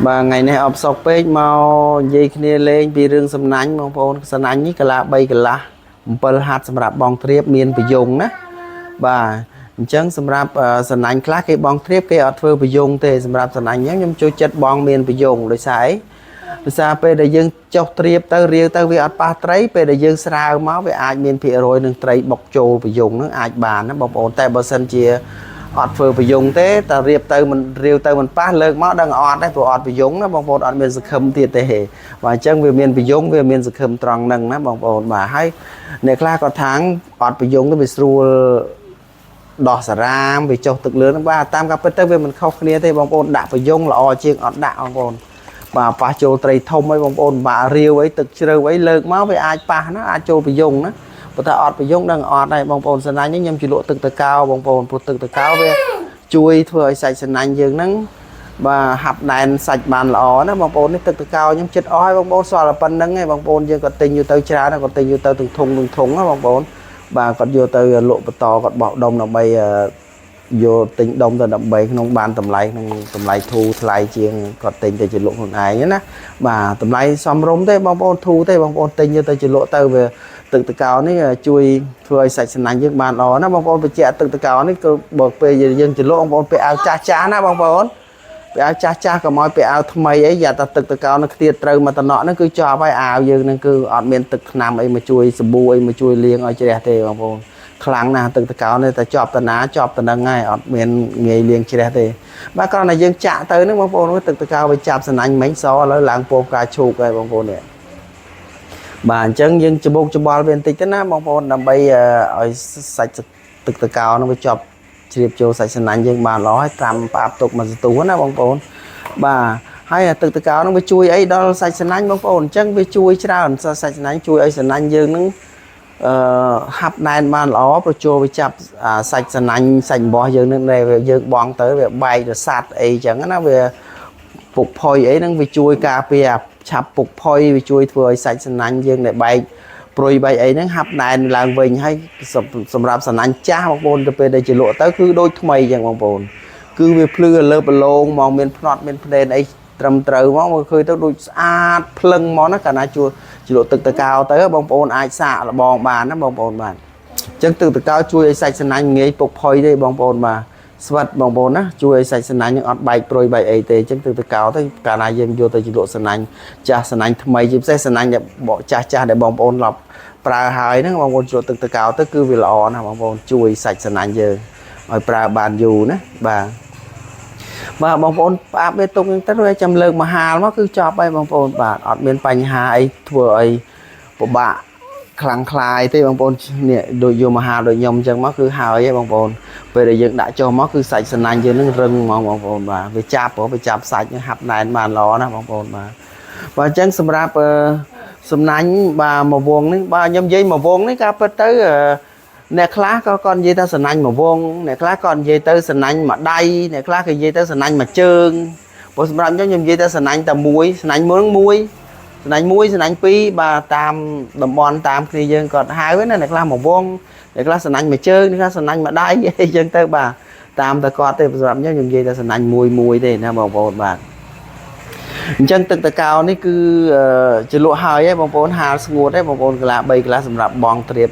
បាទថ្ងៃនេះអបសុកពេកមកនិយាយគ្នាលេងពីរឿងសំណាញ់បងប្អូនសំណាញ់នេះកាឡា3កន្លះ7ហាត់សម្រាប់បងត្រៀបមានប្រយងណាបាទអញ្ចឹងសម្រាប់សំណាញ់ខ្លះគេបងត្រៀបគេអត់ធ្វើប្រយងទេសម្រាប់សំណាញ់ខ្ញុំចូលចិត្តបងមានប្រយងដោយសារអីដោយសារពេលដែលយើងចុះត្រៀបទៅរាវទៅវាអត់ប៉ះត្រីពេលដែលយើងស្រាវមកវាអាចមានភាគរយនឹងត្រីបុកចូលប្រយងនឹងអាចបានណាបងប្អូនតែបើសិនជាអត់ធ្វើប្រយងទេតែរៀបទៅមិនរាវទៅមិនប៉ះលើកមកដឹងអត់ទេព្រោះអត់ប្រយងណាបងប្អូនអត់មានសង្ឃឹមទៀតទេបាទអញ្ចឹងវាមានប្រយងវាមានសង្ឃឹមត្រង់ហ្នឹងណាបងប្អូនបាទហើយអ្នកខ្លះក៏ថាងអត់ប្រយងទៅវាស្រួលដោះសារ៉ាមវាចុះទឹកលឿនហ្នឹងបាទតាមការពិតទៅវាមិនខុសគ្នាទេបងប្អូនដាក់ប្រយងល្អជាងអត់ដាក់បងប្អូនបាទប៉ះចូលត្រីធំអីបងប្អូនបាក់រាវអីទឹកជ្រៅអីលើកមកវាអាចប៉ះណាអាចចូលប្រយងណាប៉ុន្តែអត់ប្រយងដឹងអត់ដែរបងប្អូនសំណាញ់នេះខ្ញុំជលក់ទឹកតកៅបងប្អូនព្រោះទឹកតកៅវាជួយធ្វើឲ្យសាច់សំណាញ់យើងហ្នឹងបាទហាប់ណែនសាច់បានល្អណាបងប្អូននេះទឹកតកៅខ្ញុំចិត្តអស់ហើយបងប្អូនសល់តែប៉ុណ្្នឹងឯងបងប្អូនយើងក៏ទិញយកទៅច្រើនណាក៏ទិញយកទៅទាំងធុងទាំងធុងណាបងប្អូនបាទគាត់យកទៅលក់បន្តគាត់បោះដុំដើម្បីយកទិញដុំទៅដើម្បីក្នុងបានតម្លៃក្នុងតម្លៃធូរថ្លៃជាងគាត់ទិញទៅជាលក់ខ្លួនឯងណាបាទតម្លៃសមរម្យទេបងប្អូនធូរទេបងប្អូនទិញយកទៅជាលក់ទៅវាទឹកតកោនេះជួយធ្វើឲ្យសាច់សំណាញ់យើងបានល្អណាបងប្អូនបញ្ជាក់ទឹកតកោនេះគឺបើពេលយើងជាលក់បងប្អូនពាក់អាវចាស់ចាស់ណាបងប្អូនពាក់អាវចាស់ចាស់កុំឲ្យពាក់អាវថ្មីអីយ៉ាតែទឹកតកោនៅខ្ទាតត្រូវមកតំណក់ហ្នឹងគឺជាប់ហើយអាវយើងហ្នឹងគឺអត់មានទឹកថ្នាំអីមកជួយសាប៊ូអីមកជួយលាងឲ្យជ្រះទេបងប្អូនខ្លាំងណាស់ទឹកតកោនេះតែជាប់តាណាជាប់តានឹងហើយអត់មានងាយលាងជ្រះទេបាទគ្រាន់តែយើងចាក់ទៅហ្នឹងបងប្អូនទឹកតកោវាចាប់សំណាញ់មិញសឥឡូវឡើងពោផ្កាឈូកហើយបងប្អូននេះបាទអញ្ចឹងយើងច្បុកច្បល់វាបន្តិចទៅណាបងប្អូនដើម្បីឲ្យសាច់ទឹកតកោហ្នឹងវាជាប់ជ្រាបចូលសាច់សំណាញ់យើងបានល្អហើយត្រាំផ្អាប់ទុកមួយសន្ទុះណាបងប្អូនបាទហើយទឹកតកោហ្នឹងវាជួយអីដល់សាច់សំណាញ់បងប្អូនអញ្ចឹងវាជួយច្រើនសាច់សំណាញ់ជួយឲ្យសំណាញ់យើងហ្នឹងអឺហាប់ណែនបានល្អប្រជល់វាចាប់សាច់សំណាញ់សាច់អំបោះយើងនឹងដែលយើងបងទៅវាបែករសាត់អីចឹងណាវាពុកផុយអីហ្នឹងវាជួយការពារឆាប់ពុកផុយវាជួយធ្វើឲ្យសាច់សំណាញ់យើងដែលបែកព្រុយបែកអីហ្នឹងហាប់ណែនឡើងវិញហើយសម្រាប់សំណាញ់ចាស់បងប្អូនទៅពេលដែលជាលក់ទៅគឺដូចថ្មីចឹងបងប្អូនគឺវាភ្លឺលើប្រឡងមកមានផ្នត់មានភ្នែនអីត្រឹមត្រូវមកមើលឃើញទៅដូចស្អាតភ្លឹងមកណាកាលណាជួជ្រលក់ទឹកតកោទៅបងប្អូនអាចសាកល្បងបានណាបងប្អូនបាទអញ្ចឹងទឹកតកោជួយឲ្យសាច់សំណាញ់ងាយពុកផុយទេបងប្អូនបាទស្វិតបងប្អូនណាជួយឲ្យសាច់សំណាញ់នឹងអត់បែកព្រុយបែកអីទេអញ្ចឹងទឹកតកោទៅកាលណាយើងយកទៅជ្រលក់សំណាញ់ចាស់សំណាញ់ថ្មីជាពិសេសសំណាញ់ដែលបកចាស់ចាស់ដែលបងប្អូនឡប់ប្រើហើយហ្នឹងបងប្អូនជ្រលក់ទឹកតកោទៅគឺវាល្អណាស់បងប្អូនជួយសាច់សំណាញ់យើងឲ្យប្រើបានយូរណាបាទបាទបងប្អូនផ្អាប់វាទុកហ្នឹងទៅវាចាំលើកមកហាលមកគឺចប់ហើយបងប្អូនបាទអត់មានបញ្ហាអីធ្វើឲ្យពិបាកខ្លាំងខ្លាយទេបងប្អូននេះដូចយកមកហាលដូចខ្ញុំអញ្ចឹងមកគឺហើយហើយបងប្អូនពេលដែលយើងដាក់ចុះមកគឺសាច់សំណាញ់យើងនឹងរឹងហ្មងបងប្អូនបាទវាចាប់ហ៎វាចាប់សាច់នឹងហាប់ណែនបានល្អណាស់បងប្អូនបាទបាទអញ្ចឹងសម្រាប់សំណាញ់បាទមួយវងនេះបាទខ្ញុំនិយាយមួយវងនេះការពិតទៅអ្នកខ្លះក៏គាត់និយាយថាសំណាញ់មួយវងអ្នកខ្លះក៏និយាយទៅសំណាញ់មួយដៃអ្នកខ្លះក៏និយាយទៅសំណាញ់មួយជើងព្រោះសម្រាប់ខ្ញុំខ្ញុំនិយាយទៅសំណាញ់តែមួយសំណាញ់មួយនឹងមួយសំណាញ់មួយសំណាញ់ពីរបាទតាមតំបន់តាមគ្នាយើងគាត់ហៅណាអ្នកខ្លះមួយវងអ្នកខ្លះសំណាញ់មួយជើងអ្នកខ្លះសំណាញ់មួយដៃអីចឹងទៅបាទតាមតែគាត់ទេសម្រាប់ខ្ញុំខ្ញុំនិយាយតែសំណាញ់មួយមួយទេណាបងប្អូនបាទអញ្ចឹងទឹកតកោនេះគឺជាលក់ហើយឯងបងប្អូនហាលស្ងួតឯងបងប្អូនកន្លះ3កន្លះសម្រាប់បងត្រៀប